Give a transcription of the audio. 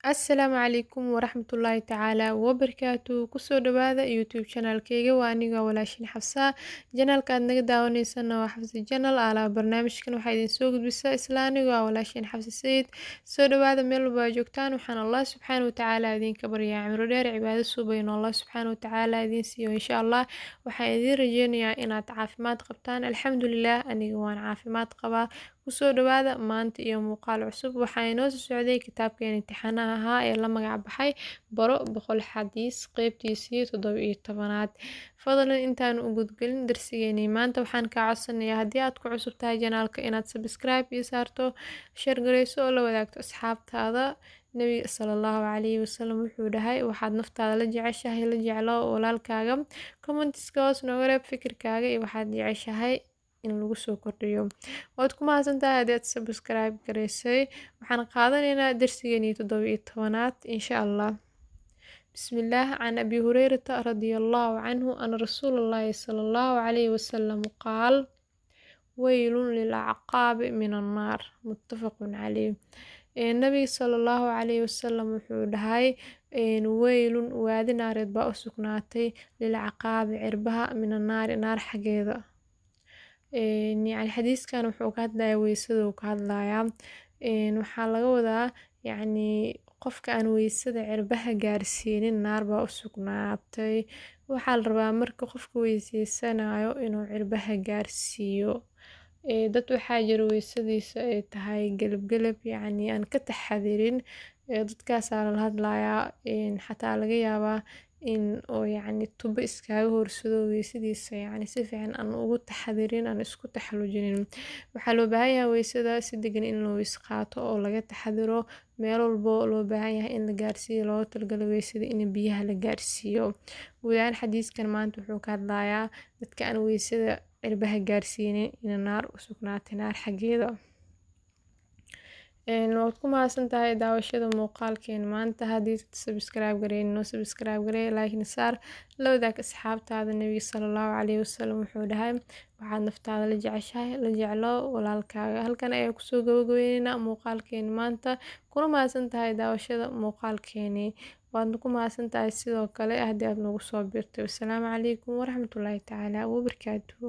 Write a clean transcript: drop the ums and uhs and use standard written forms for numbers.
Asalaamu calaykum waraxmatullaahi tacaala wabarakaatu. Kusoo dhawaada YouTube channelkeyga. Waa aniga walaashin Xafsa. Channelka aad naga daawaneysana waa Xafsa Channel. Alaa barnaamijkan waxaa idin soo gudbisaa isla aniga walaashin Xafsa Sayid. Soo dhawaada meel walba aad joogtaan. Waxaan Allah subxaana watacaala idinka baryaa cimro dheer, cibaado suubayn oo Allah subxaana watacaala idin siiyo insha Allah. Waxaan idin rajeynayaa inaad caafimaad qabtaan. Alxamdulilah, aniga waan caafimaad qabaa. Kusoo dhawaada maanta iyo muuqaal cusub. Waxaa inoo soo socday kitaabkeen imtixaanaha ahaa ee la magac baxay Baro 100 Xadiis, qeybtiisii 17aad. Fadlan intaan u gudgelin darsigeenii maanta, waxaan kaa codsanayaa haddii aad ku cusub tahay channelka inaad subscribe ii saarto, share gareyso oo la wadaagto asxaabtaada. Nabiga sala allahu calayhi wasalam wuxuu dhahay: "Waxaad naftaada la jeceshahay la jeclo walaalkaaga." Commentska hoos nooga reeb fikirkaaga iyo waxaad jeceshahay in lagu soo kordhiyo. Waad ku mahadsantahay haddii aad subscribe gareysay. Waxaan qaadanaynaa darsigeenii 17aad insha Allah. Bismillaah. Can Abi Hurayrata radia allahu canhu ana rasuulallaahi sala allahu calayhi wasalam qaal: "Weylun lilacqaabi min annaar." Muttafaqun caleyh. Nabiga sala allahu calayhi wasalam wuxuu dhahay: "Weylun, waadi naareed baa u sugnaatay, lilcaqaabi, cirbaha, min annaari, naar xaggeeda." Yacni xadiiskan wuxuu ka hadlayaa weysada uu ka hadlayaa. Waxaa laga wadaa, yacni, qofka aan weysada cirbaha gaarsiinin naar baa u sugnaatay. Waxaa la rabaa marka qofka weyseysanayo inuu cirbaha gaarsiiyo. Dad waxaa jira weysadiisa ay tahay gelab gelab, yacni aan ka taxadirin. Dadkaasaa lala hadlayaa. Xataa laga yaabaa in oo yacni tubo iskaga horsado weysadiisa, yacni si fiican aan ugu taxadirin, aan isku taxallujinin. Waxaa loo baahan yahay weysada si degan in loo weyse qaato oo laga taxadiro meel walbo loo baahan yahay in la gaarsiiyo, loogu talagalay weysada in biyaha la gaarsiiyo. Guud ahaan xadiiskan maanta wuxuu ka hadlayaa dadka aan weysada cirbaha gaarsiinin in naar u sugnaatay, naar xaggeeda. Waad ku mahadsantahay daawashada muuqaalkeen maanta. Haddii subscribe gareyn, noo subscribe garee, like saar, la wadaag asxaabtaada. Nabiga sala allahu calayhi wasalam wuxuu dhahay: "Waxaad naftaada la jeceshahay la jeclo walaalkaaga." Halkan ayaa kusoo gabagabeyneyna muuqaalkeen maanta. Kuna mahadsantahay daawashada muuqaalkeeni. Waadna ku mahadsantahay sidoo kale haddii aad nagu soo biirtay. Wasalaamu calaykum waraxmatullaahi tacaala wabarakaatuhu.